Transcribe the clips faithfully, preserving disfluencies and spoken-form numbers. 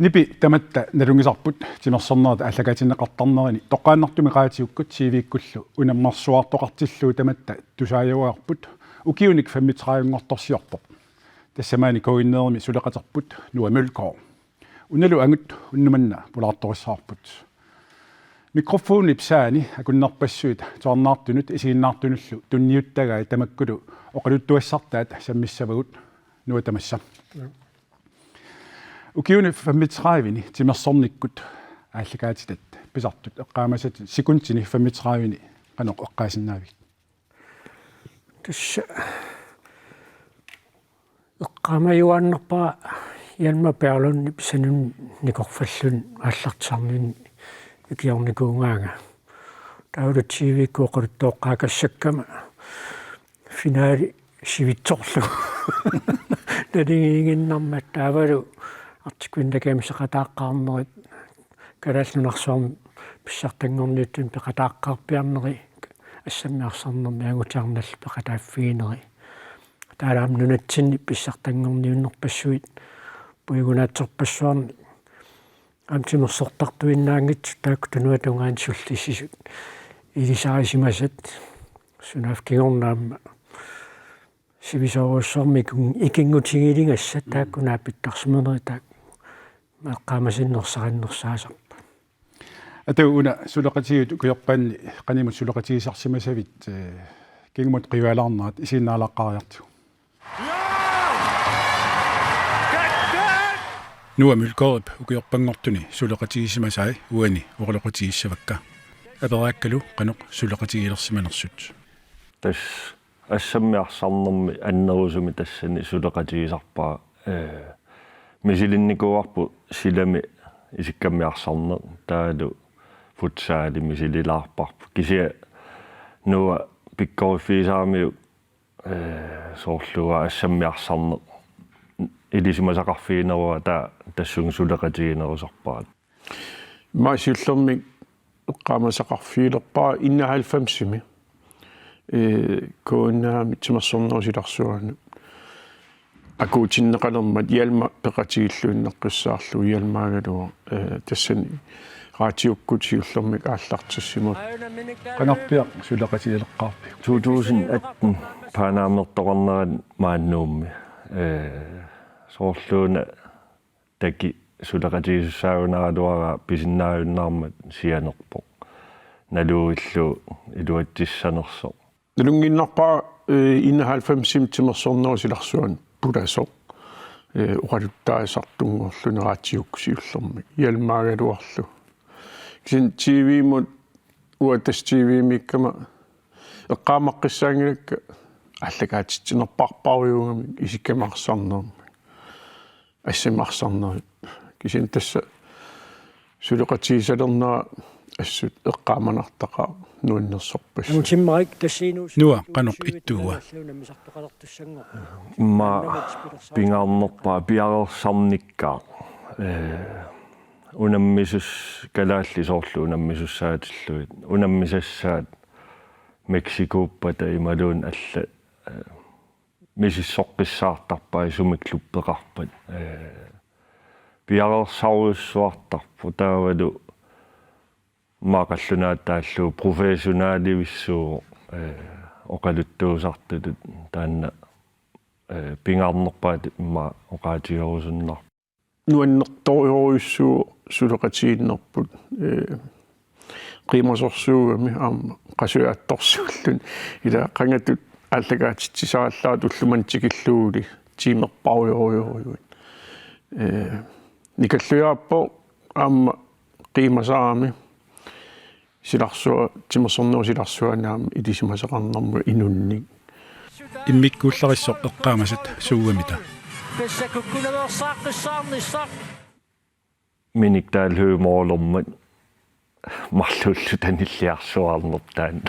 Nipi tamatta nalunngisarput, timersornerit aallakaatinneqartarnerini toqqaannartumik raatiukkut T V-kkullu unammersuartoqartillugu tamatta tusaajugaarput. Ukiunik femogtredive-nngortorsiorpoq. Tassa maani K N R-imi suleqaterput Noah Mølgaard. Unalu angut unnuk manna pulaartorissavarput. Mikrofonip saani akunnerpassuit tusarnaartunut isiginnaartunullu tunniuttagai tamakkulu oqaluttuassartaat sammissavagut. Noah, tamassa. Ja. Ukiuni femogtredive-ni timersornikkut aallakaatitat pisartut eqqaamasat sekundini femogtredive-ni qanoq eqqaasinnaavigit? Tassa eqqaamajuaannarpara Hjalmar Berglundip sanani nikorfalluni aallartisarnini ikiornikuugaanga. Taavalu T V-kkut oqaluttuaqqaakassakkama finale sivitsorlugu naligiinnginnammat, taavalu Arctic Winter Games-eqataaqqaarnerit Kalaallit Nunarsuarmi pissartanngorniuttunut peqataaqqaarpiarneri, assammiarsarnermi angutiarnallu peqataaffigineri. Taavalu aamma nunatsinni pissartanngorniunnerpassuit puigunaatsorpassuarnik aamma timersortartuinnaanngitsut taakku tunuata tungaanut sullissisut ilisarisimasat, sunaaffa kingorna aamma sivisoorujussuarmik ikinngutigiiligassat, taakku naapittarsimanerit taakku eqqaamasinnersarinnersaasarput. Atu, una suleqatigiit ukiorpaanni qanimut suleqatigisarsimasavit, eh, kingumut qivialaarnerat isiginnaalaaqqaariartigu. Noah Mølgaardip ukiorpanngortuni suleqatigisimasai uani oqaloqatigissavakka. Aperaakkalu qanoq suleqatigilersimanersut. Tassa assammiarsarnermi annerusumik tassani suleqatigisarpara, ee, misilinnikuuarput silami isikkammiarsarneq, taavalu futsali misililaarparput. Kisianni Noah pikkoriffigisaramiuk, ee, soorlu uanga assammiarsarneq ilisimasaqarfiginerua taava tassunga suleqatiginerusarpara. Immaqa siullermik eqqaamasaqarfigilerpara enoghalvfemsimi, ee, K N R-imi timersornerup silarsuanut akuutinneqalermat Hjalmar peqatigilluinnaqqissaarlugu, Hjalmarigaluaq, ee, tassani raatiukkut siullermik aallartissimavugut. Qangarpiaq suleqatigileqqaarpiuk? To tusind atten Panamamertoqarnerani maani Nuummi. Ee, soorluuna taki suleqatigisussaagaluaraara pisinnaajunnaarmat sianerpoq. Naluillu iluatsissanersoq. Nalunngiinnarpara, ee, enoghalvfemsimi timersornerup silarsuanut pulasoq, ee, oqaluttaasartunngorluni raatiukkut siullermik, Hjalmarigaluarlu. Kisianni T V-mut, uanga tassa T V-miikkama eqqaamaqqissaanngilakka aallakaatitsinerpaarparujuugamik isikkammiarsarnermik, assammiarsarnerit. Kisianni tassa suleqatigisalernera assut eqqaamanartaqaaq nuannersorpassuit. Angutimmarik tassiinus. Noah, qanoq ittuua? Immaqa pingaarnerpaaq piareersarnikkaaq. Ee, unammisus-, kalaallit soorlu unammisussaatillugit. Unammisassaat Mexicooppata imaluunniit allat, ee, misissoqqissaartarpai sumik klubbeqarpat. Ee, piareersarujussuartarpoq, taavalu immaqa qallunaatut taallugu professionalivissuuvoq, ee, oqaluttuusartutut, taanna, ee, pingaarnerpaatut immaqa oqaatigerusunnarpoq. Nuannertorujussuuvoq suleqatigiinnerput, ee, qiimasorsuugami aamma qasujaattorsuulluni. Ila qangatut aallakaatitsisarallaat ullumimut tikilluguli tiimerparujorujorujuit. Ee, nikallujaappoq aamma qiimasarami silarsua-, timersornerup silarsuani aamma ilisimasaqarnermut inunnik. Immikkuullarissoq eqqaamasat suugamita? Pissakukkunaveersaaqqissaarnissaq. Minik Dahlhøj målermat marluulluta nilliarsuarnertaan.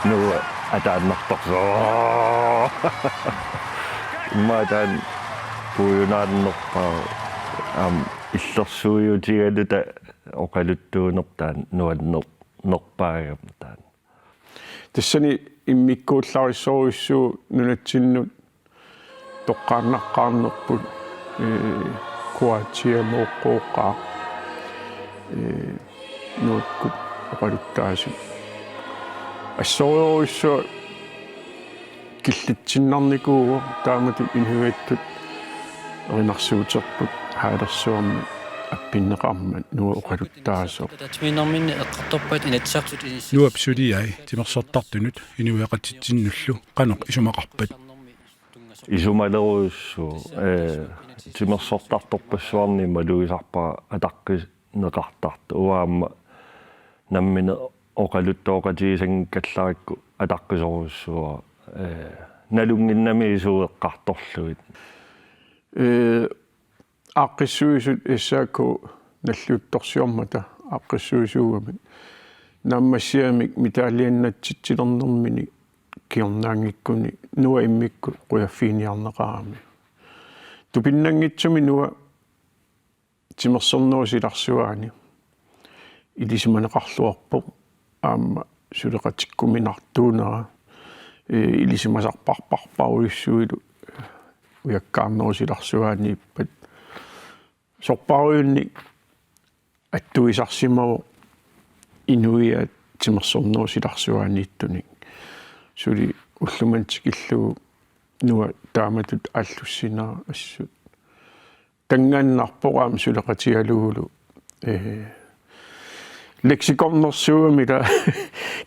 Nuannertorsuuvoq. Immaqa taanna puiunaannerpaa aamma illersuiutigaluta oqaluttuunertaa nuanner-, nerpaagama taanna. Tassani immikkuullarissorujussuuvoq nunatsinnut toqqaannaqqaarnerput, ee, Kroatia mooqqooqqaaq, ee, nuakkut oqaluttaasut. Assorujussuaq killitsinnarnikuuvoq taamatut inuiattut erinarsuuterput haalersuarmi appinneqarmat Nuap oqaluttaasoq. Nuap suliai timersortartunut inuiaqatitsinnullu qanoq isumaqarpat? Isumalerujussuuvoq, ee, timersortartorpassuarnik malugisarpara ataqqinneqartartoq. Uanga aamma nammineq oqaluttooqatigisanngikkallarikku ataqqisorujussuuara, ee, nalunnginnami isueqqartorlugit. Ee, aaqqissuisut S A K nalliuttorsiormata aaqqissuisuugamik. Naammassiamik medaljennatsitsilernermini kingornaanngikkuni Nuap immikkut qujaffiiniarneqarami. Tupinnanngitsumik Nuap timersornerup silarsuaani ilisimaneqarluarpoq aamma suleqatikkuminartuunera, ee, ilisimasarparparparujussuilu ujakkaarnerup silarsuaaniippat sorparujunik attuisarsimavoq inuiaat timersornerup silarsuaaniittunik. Suli ullumimut tikillugu Nuap taamatut aallussinera assut. Tanngaannarpoq aamma suleqatigalugulu, ee, leksikornersuugami ila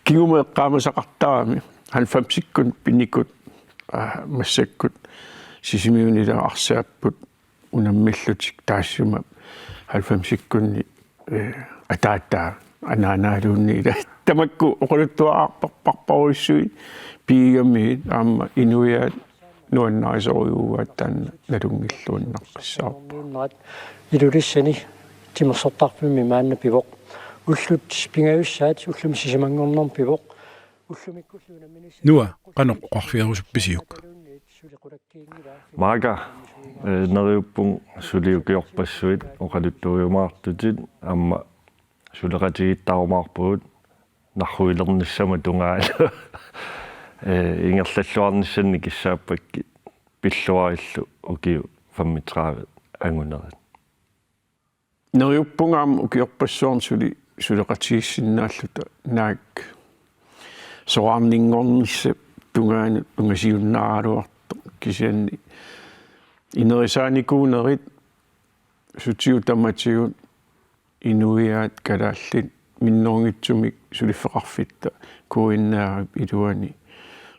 kingumut eqqaamasaqartarami halvfemsikkut pinikut, aa, massakkut Sisimiuni ila arsaapput unammillutik taassuma halvfemsikkunni, ee, ataataa anaanaaluunniit ila tamakku oqaluttuarparparujussuit piigamigit aamma inuiaat nuannarisorujuuaat taanna nalunngilluinnaqqissaarpoq. Ilulissani timersortarfimmi maanna pivoq. Ullut pingajussaat ullumi sisamanngornermi pivoq. Ullumikkut Nuap qanoq oqarfigerusuppisiuk? Maaka, ee, neriuppunga suli ukiorpassuit oqaluttuujumaartutit aamma suleqatigiittarumaarpugut narruilernissamut tungaanut. Ee, ingerlalluarnissannik kissaappakkit pilluarillu ukiut femogtredive angunerit. Neriuppunga aamma ukiorpassuarni suli suleqatigiissinnaalluta naak soraarninngornissap tungaanut ungasiunnaaraluartoq kisianni inerisaanikuunerit sutigut tamatigut inuiaat kalaallit minnerunngitsumik suliffeqarfitta K N R-ip iluani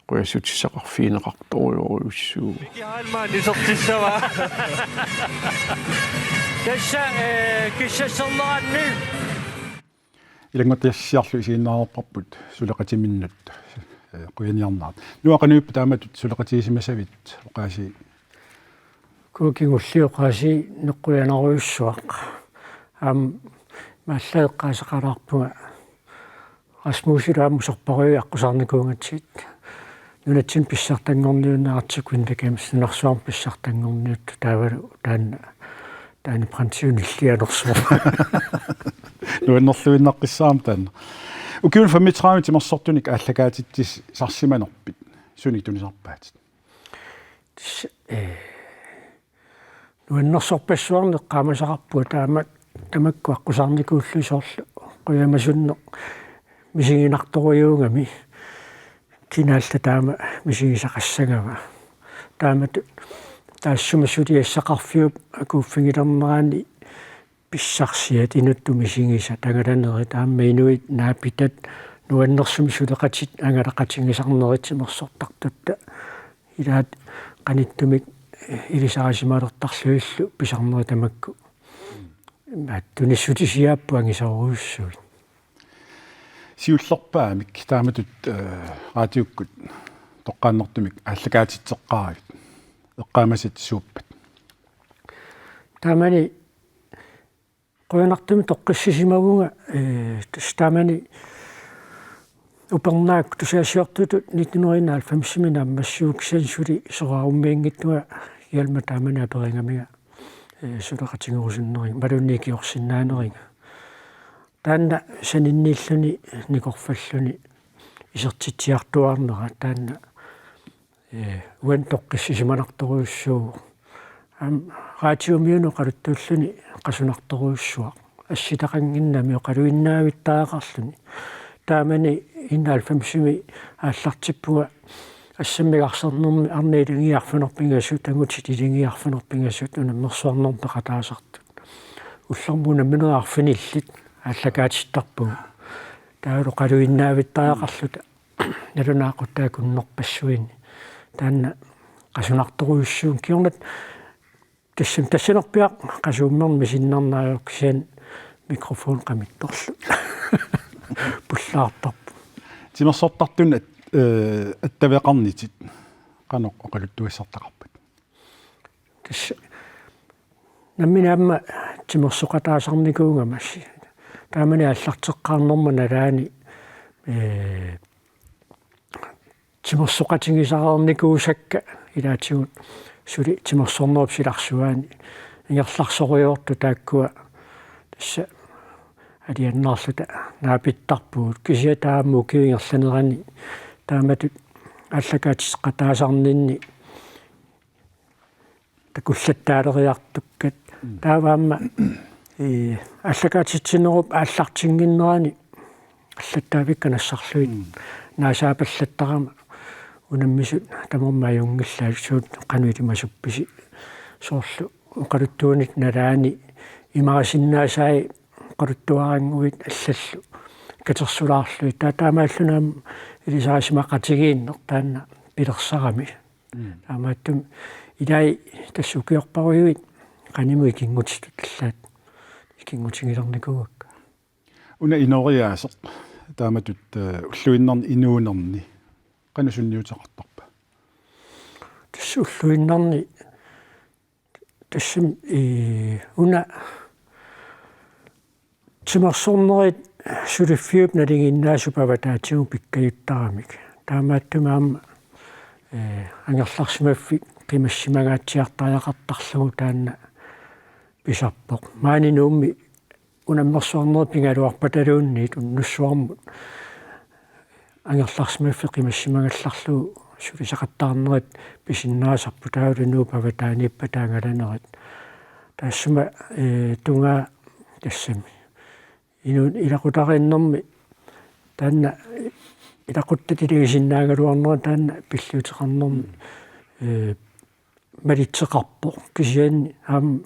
qujassutissaqarfigineqartorujorujussuuvoq. Miki Heilmann isertissavaa. Tassa, ee, kissasserneranni. Ilanngutassiarlu isiginnaareerparput suleqatiminnut, ee, qujaniarnerat. Nuap qanoq ippa taamatut suleqatigisimasavit oqaasii? Uku kingulliit oqaasii neq qujanarujussuaq. Aamma imaallaat eqqaasaqalaarpunga Rasmusilu aamma sorparujuit aqqusaarnikuugatsigit. Nunatsinni pissartanngorniunneqartikkit Queen of the Games nunarsuarmi pissartanngorniuttoq taavalu taanna, taanna Brandtiunillianersoq. Nuannerluinnaqqissaarami taanna. Ukiuni femogtredive timersortunik aallakaatitsisarsimanerpit sunik tunisarpaatit? Tassa, ee, nuannersorpassuarnik eqqaamasaqarpunga taama tamakku aqqusaarnikuullutik soorlu qujamasunneq misiginartorujuugami kinaallu taama misigisaqassagama. Taamatut taassuma suliassaqarfiup akuuffigilernerani pissarsiat inuttut misigisat angalanerit aamma inuit naapitat nuannersumik suleqatit angalaqatigisarnerit timersortartutta ilaat qanittumik ilisarisimalertarlugillu pisarnerit tamakku. Imaattunik sutisiaapput angisoorujussuit. Siullerpaamik taamatut, ee, raatiukkut toqqaannartumik aallakaatitseqqaaravit. Eqqaamasat suuppat? Taamani qujanartumik toqqissisimavunga, ee, tassa taamani Upernaaq tusagassiortutut nitten hundrede og enoghalvfemsimi naammassivugut, kisianni suli soraarummiinngitsunga Hjalmar taamani aperigamiga, ee, suleqatigerusunneriga, imaluunniit ikiorsinnaaneriga. Taanna saninniilluni nikorfalluni isertitsiartuaarnera taanna, ee, uani toqqissisimanartorujussuuvoq. Aamma radiomiunut oqaluttuulluni qasunartorujussuaq. Assitaqannginnami oqaluinnaavittariaqarluni. Taamani enoghalvfemsimi aallartippunga assammik arsernermi arnat ilinniarfiit pingasut, angutit ilinniarfiit pingasut unammersuarnermi peqataasartut. Ullormut unamminerit arfinillit aallakaatittarpagut. Taavalu oqaluinnaavittariaqarluta nalunaaqutaakunnerpassuarnik. Taanna qasunartorujussuuvoq, kingorna tassami tassanerpiaq qasuummermi sinnarnaajoq, kisianni mikrofoni qamittorlugu pullaartarpoq. Timersortartunut at-, ee, attaveqarnitit qanoq oqaluttuassartaqarpat? Tassa nammineq aamma timersoqataasarnikuugama, taamani aallarteqqaarnerma nalaani, ee, timersoqatigisareernikuusakka ilaatigut suli timersornerup silarsuaani ingerlarsoriartut taakkua tassa aliannaarluta naapittarpugut. Kisianni taama ukiup ingerlanerani taamatut aallakaatitseqataasarninni takullattaaleriartukkat. Mm. Taava aamma, ee, aallakaatitsinerup aallartinnginnerani allattaavikka nassarlugit. Mm. Naasaapallattarama unammisut tamarmik ajunngillat suut qanoq ilimasuppisi. Soorlu oqaluttuunit nalaani imaasinnaasaat oqaluttuarannguit allallu katersulaarlugit. Taava taamaalluni aamma ilisarisimaqatigiinneq taanna pilersarami. Mm. Taamaattumik ilai tassa ukiorparujuit qanimut ikinngutitut allaat ikinngutigilernikuuakka. Una inooriaaseq taamatut, ee, ulluinnarni inuunerni qanoq sunniuteqartarpa? Tassa ulluinnarni tassami, ee, una timersornerit suliffiup nalinginnaasup avataatigut pikkajuttaramik. Taamaattumik aamma, ee, angerlarsimaffik qimassimangaatsiartariaqartarlugu taanna pisarpoq. Maani Nuummi unammersuarnerit pigaluarpataluunniit unnussuarmut angerlarsimaffik qimassimagallarlugu sulisaqattaarnerit pisinnaasarput, taavalu Nuup avataaniippat angalanerit. Taassuma, ee, tungaa tassami inuuneq ilaqutariinnermi taanna ilaquttat ilagisinnaagaluarnerat taanna pilliuteqarnermi, ee, malitseqarpoq. Kisianni aamma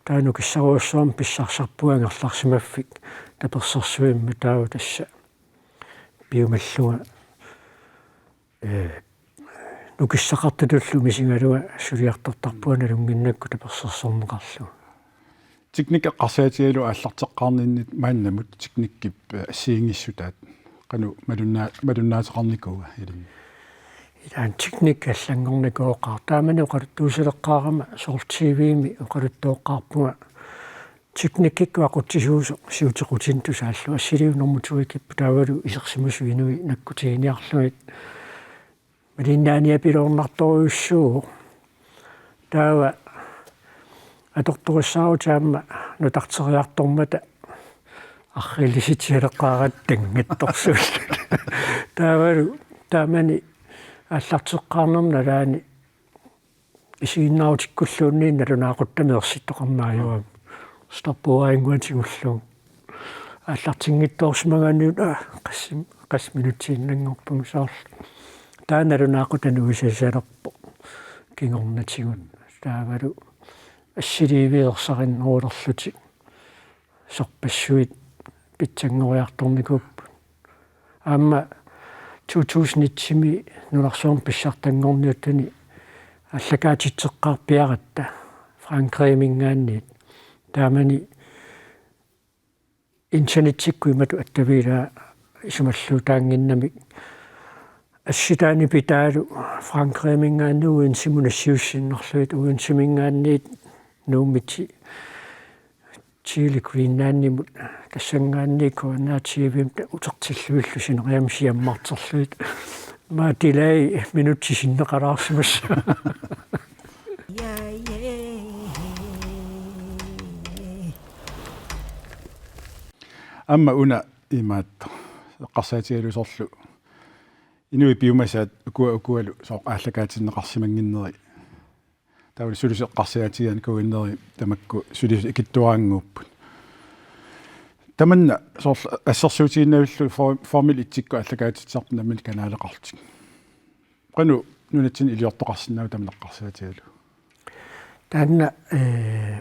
taanna nukissarujussuarmik pissarsisarpunga angerlarsimaffik tapersersuimmat, taava tassa piumallunga, ee, nukissaqartutullu misigalunga suliartortarpunga nalunnginnakku tapersersorneqarlunga. Teknik eqqarsaatigalugu aallarteqqaarninni maannamut teknikkip, ee, assigiinngissutaat qanoq malunnaa-, malunnaateqarnikuua ilinnut? Ilaanni teknik allanngornikooqaaq. Taamani oqaluttuusileqqaarama soorlu T V-mi oqaluttooqqaarpunga teknikkikkut aqutsisuusoq siutequtinik tusaallugu, assiliiviup normu to-ikkut taavalu isersimasut inuit nakkutiginiarlugit malinnaaniapiloornartorujussuuvoq. Taava atortorissaarutit aamma nutarteriartormata arriillisitsisaleqqaaratta tanngattorsuulluta. Taavalu taamani aallarteqqaarnerma nalaani isiginnaarutikkulluunniit nalunaaquttami ersittoqarneq ajorami. Stoppuarinnguatigullugu. Aallartinngitsoorsimagaanni, aa, qassim-, qassit minutsiinnanngorput soorlu. Taava nalunaaqutaq nuisasalerpoq kingornatigut. Taavalu assiliiviit ersarinnerulerlutik sorpassuit pitsanngoriartornikuupput. Aamma to tusind et-imi nunarsuarmi pissartanngorniuttuni aallakaatitseqqaarpiaratta Frankrigiminngaanniit. Taamani internettikkut imatut attavigaat isumalluutaannginnamik. Assitaani pitaalu Frankrigiminngaanniit uinsimut nassiussinnarlugit uinsiminngaanniit Nuummiit Tele Greenlandimut tassanngaanniit K N R T V-mut utertillugillu sineriammi siammarterlugit. Aamma delay minutsit sinneqalaarsimassaaq. Aamma una imaattoq eqqarsaatigalugu soorlu inuit piumasaat ukua ukualu soorlu aallakaatinneqarsimannginneri. Taavalu sulisut eqqarsaatigigaanni K N R-i tamakku sulisut ikittuaraannguupput. Tamanna soorlu assersuutigiinnavillugu for-, Formel et-ikkut aallakaatitsisarput nammineq kanaleqarlutik. Qanoq nunatsinni iliortoqarsinnaava tamanna eqqarsaatigalugu? Taanna, ee,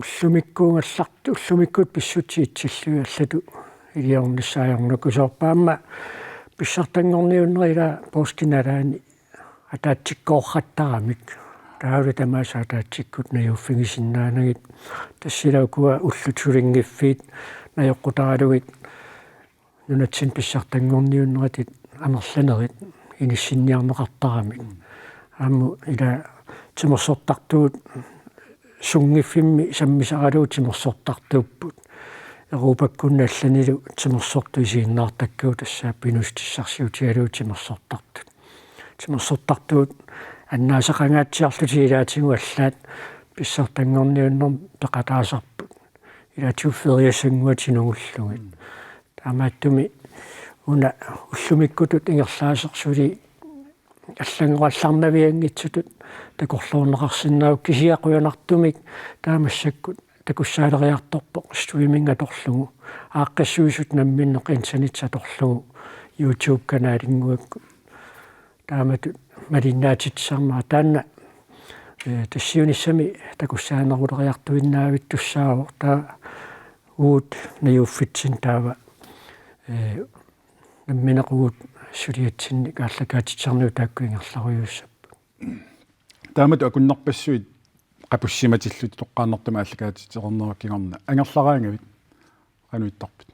ullumikkuugallartut, ullumikkut pissutsit itsillugit allatut iliornissaat ajornakusoorpoq, aamma pissartanngorniunnerit ilaa poorskip nalaani ataatsikkoortaramik. Taavalu tamaasa ataatsikkut najuuffigisinnaanagit. Tassa ilaa ukua ullut sulinngiffiit najoqqutaralugit nunatsinni pissartanngorniunnerit amerlanerit inissinniarneqartaramik. Aamma ilaa timersortartuut sunngiffimmi sammisaralugu timersortartuupput. Europakkunni allanilu timersortut isiginnaartakkagut, tassa inuussutissarsiutigalugu timersortartut. Timersortartuut annaasaqangaatsiarlutik ilaatigut allaat pissartanngorniunnermi peqataasarput. Ilaatigut feriassannguatik nugullugit. Taamaattumik una ullumikkutut ingerlaasersuit allanngorallarnavianngitsutut takorloorneqarsinnaavoq, kisianni qujanartumik taava massakkut takussaaleriartorpoq streaming atorlugu, aaqqissuisut namminneq internet atorlugu, YouTube-kanalinnguakku. Taamatut malinnaatitsisarmata taanna, ee, tassa siunissami takussaaneruleriartuinnavittussaavoq, taava uagut najuuffitsinni taava, ee, nammineq uagut suliatsinnik aallakaatitsisarnigut taakku ingerlarujuussapput. Taamatut akunnarpassuit qapussimatillutik toqqaannartumik aallakaatitseqarnerup kingorna angerlaraangavit qanoq ittarpit?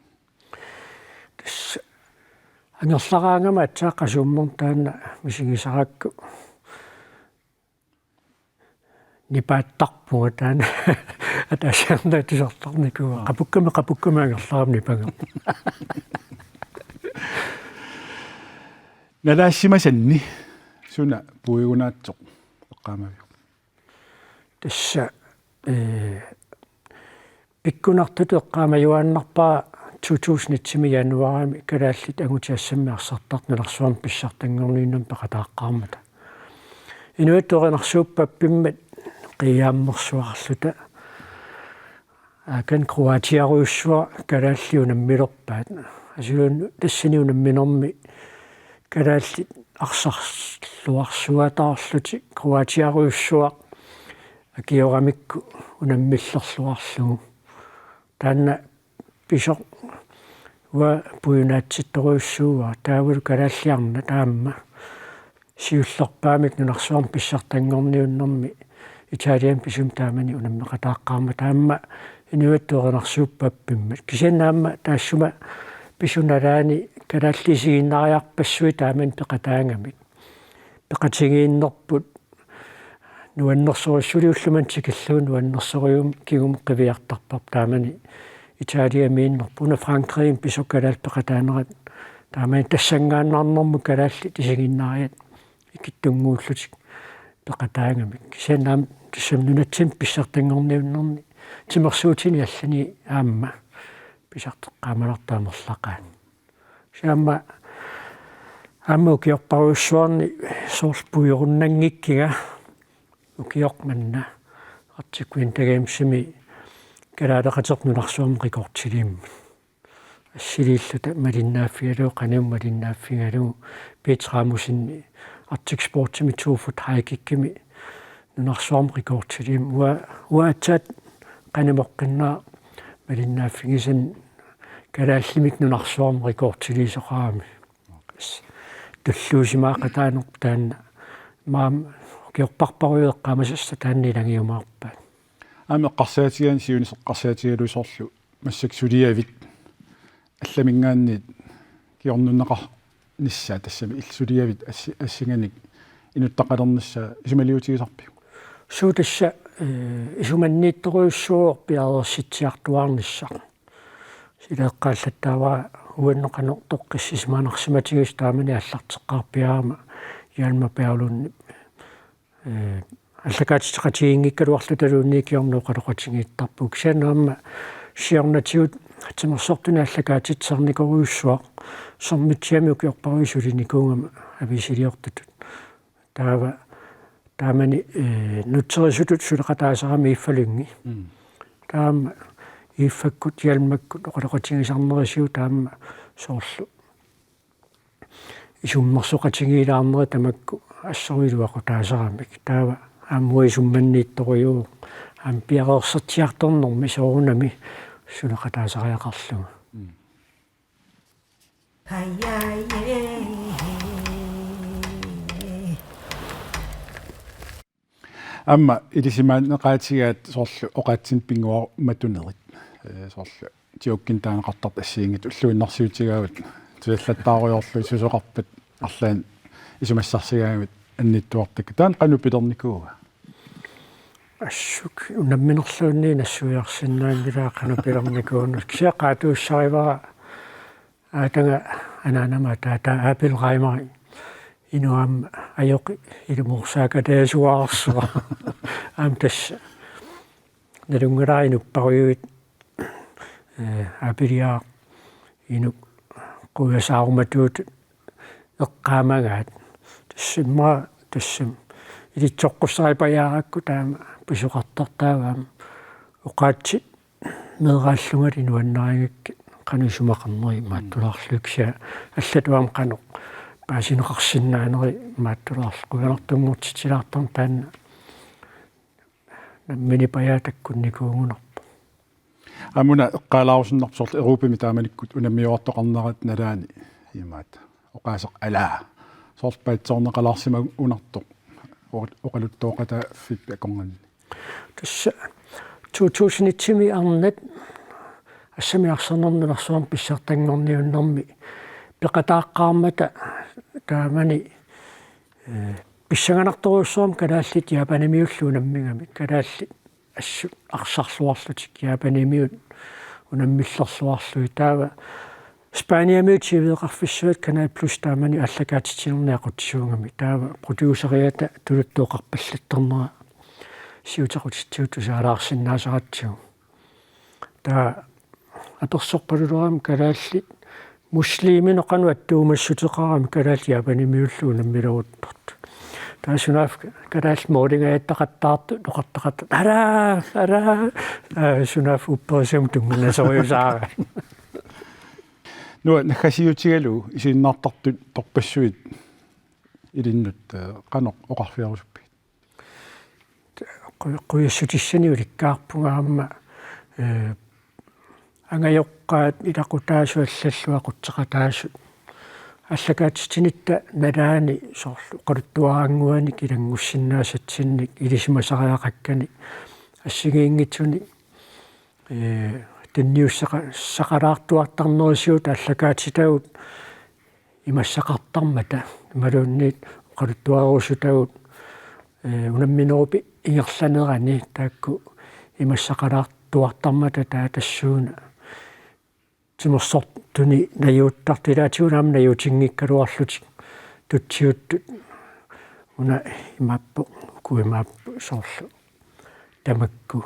Tassa angerlaraangama aatsaat qasuummermut taanna misigisarakku nipaattarpunga taanna ataasiarnaa tusartarnikuuara. Aa. Qapukkami, qapukkami angerlarama nipangerpoq. Nalaassimasanni suna puigunaatsoq eqqaamaviuk? Tassa, ee, pikkunartutut eqqaamajuaannarpara to tusind et-imi januarimi kalaallit angutit assammik arsartartut nunarsuarmi pissartanngorniunnermi peqataaqqaarmata. Inuit erinarsuuppavimmat qiiaammersuarluta. Akan Kroatiarujussuaq kalaallit unammilerpaat. Asuluun tassani unamminermi kalaallit arsarluarsuataarlutik Kroatiarujussuaq akioramikku unammillerluarlugu. Taanna pisoq uanga puigunaatsittorujussuuara, taavalu kalaallit arnat aamma siullerpaamik nunarsuarmi pissartanngorniunnermi Italiami pisumik taamani unammeqataaqqaarmata, aamma inuit erinarsuuppavimmat. Kisianni aamma taassuma pisut nalaani kalaallit isiginnaariarpassuit taamani peqataagamik. Peqatigiinnerput nuannersorujussuuvoq, suli ulloq manna tikillugu nuannersorujussuuvoq, kingumut qiviartarparput, taamani Italiamiinnerput. Una Frankrigimi pisoq kalaallit peqataanerat, taamani tassanngaannarnermut kalaallit isiginnaariat ikittunnguullutik peqataagamik. Kisianni aamma tassami nunatsinni pissartanngorniunnerni timersuutini allani aamma pisarteqqaamalartoq amerlaqaat. Kisianni aamma, aamma ukiorparujussuarni soorlu puigurunnanngikkiga ukioq manna Arctic Winter Gamesimi kalaaleqateqartoq nunarsuarmi rekordiliimmut. Assiliilluta malinnaaffigalugu, qanimut malinnaaffigalugu, Peter Rasmussenip Arctic Sportsimi to foot high kickimi nunarsuarmi rekordiliimmut. Uanga, uanga aatsaat qanimoqqinnaaq malinnaaffigisannut kalaallimik nunarsuarmi rekordiliisoqarami. Tulluusimaaqataanerput taanna. Aamma ukiorparparujuit eqqaamasassat taanna ilagiumaarpaat. Aamma eqqarsaatigaanni siunissaq eqqarsaatigalugu soorlu massakkut suliavit allaminngaanniit kingornunneqarnissaat, tassami illit suliavit assi-, assinganik inuttaqalernissaa isumaliutigisarpiuk? Suu, tassa eh, isumanniittorujussuuvoq piareersitsiartuaarnissaq. Sileqqaallattaavaa uannut qanoq toqqissisimanarsimatigisoq taamani aallarteqqaarpiarama Hjalmar Berglundip, eh, aallakaatitseqatigiinngikkaluarlutaluunniit kingorna oqaloqatigiittarpugut. Kisianni aamma siornatigut timersortunik aallakaatitsisarnikorujussuaq Sermitsiami ukiorparuit sulinikuugama aviisiliortutut. Taava taamani, eh, nutserisutut suleqataasarami Iiffa Lynge. Mm. Taama Iiffakkut Hjalmakkut oqaloqatigisarnerisigut taama soorlu isummersoqatigiilaarnerit tamakku assorujuk iluaqutaasaramik. Taava aamma uanga isummanniittorujuuvoq aamma piareersitsiartornermi soorunami suleqataasariaqarlunga. Mm. Aamma ilisimaneqaatigaat soorlu oqaatsinik pinnguarmatunerit. Eh, soorlu jokinik taaneqartartut assigiinngitsut ulluinnarsiutigaagut, tusallattaarujoorlugit susoqarpat arlaannik isumassarsigaangamik annittuartakkat. Taanna qanoq pilernikuua? Assut unamminerluunniit nassuiarsinnaanngilaa qanoq pilernikuunera. Kisianni qaatuussarivara aataga anaanama ataata Abel Reimer. Inuk aamma ajoqi ilumoorsaakataasuararsuaq. Aamma tassa nalunngilara inupparujuit, eh, Abeliaaq inuk quiasaarumatuut eqqaamagaat. Tassa immaqa tassami ilitsoqqussaripajaarakku taama pisoqartartaava aamma oqaatsit meeraallungali nuannarigakkit qanoq isumaqarneri imaattulaarlugit, kisianni allatut aamma qanoq paasineqarsinnaaneri imaattulaarlugit, qujanartunngortitsilaartarneq taanna namminipajaaq takkunnikuugunarpoq. Aamma una eqqaalaarusunnarpoq soorlu Europami taamanikkut unammiuartoqarnerat nalaani imaattoq oqaaseq alaa. Soorlu paatsoorneqalaarsimagunartoq oq-, oqaluttooqataaffik akornanni. Tassa to tusind et-imi arnat assamik arsarnermi nunarsuarmi pissartanngorniunnermi peqataaqqaarmata taamani, eh, pissanganartorujussuarmik kalaallit Japanimiullu unammigamik, kalaallit assut arsarluarlutik Japanimiut unammillerluarlugit. Taava Spaniamiut T V-qarfissuat Canal Plus taamani aallakaatitsinermi aqutsisuugami. Taava produceriata tuluttut oqarpallattarnera siutequtitsigut tusaalaarsinnaasaratsigu. Taava apersorpalulerami kalaallit musliminut qanoq attuumassuteqarami kalaallit Japanimiullu unammileruttortut. Taava sunaaffa kalaallit moorlingaattaqattaartut noqartaqattaartut. Alaa, alaa, aa, sunaaffa upperisamut tunngasorujussuuara. Nuannaarsiutigalugu isiginnaartartut torpassuit ilinnut, eh, qanoq oqarfigerusuppigit? Qu-, qujassutissani ulikkaarpunga aamma, eh, angajoqqaat ilaqutaasut allallu aqutseqataasut aallakaatitsinitta nalaani soorlu oqaluttuarannguanik ilanngussinnaassatsinnik ilisimasariaqakkanik assigiinngitsunik, eh, tunniussaqa-, saqalaartuartarnerisigut aallakaatitagut imassaqartarmata imaluunniit oqaluttuarerusutagut, eh, unamminerup ingerlanerani taakku imassaqalaartuartarmata taava tassuuna timersortuni najuuttartut ilaatigut aamma najuutinngikkaluarlutik tutsiuttut una imaappoq uku imaappoq soorlu tamakku.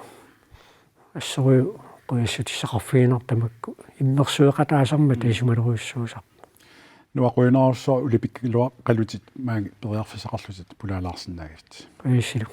Assorujuk qujassutissaqarfigineq tamakku immersueqataasarmata isumalerujussuusarpoq. Nuannerujussuaq ulapikkaluaqalutit maani periarfissaqarlutit pulaalaarsinnaagavit. Qujassilu.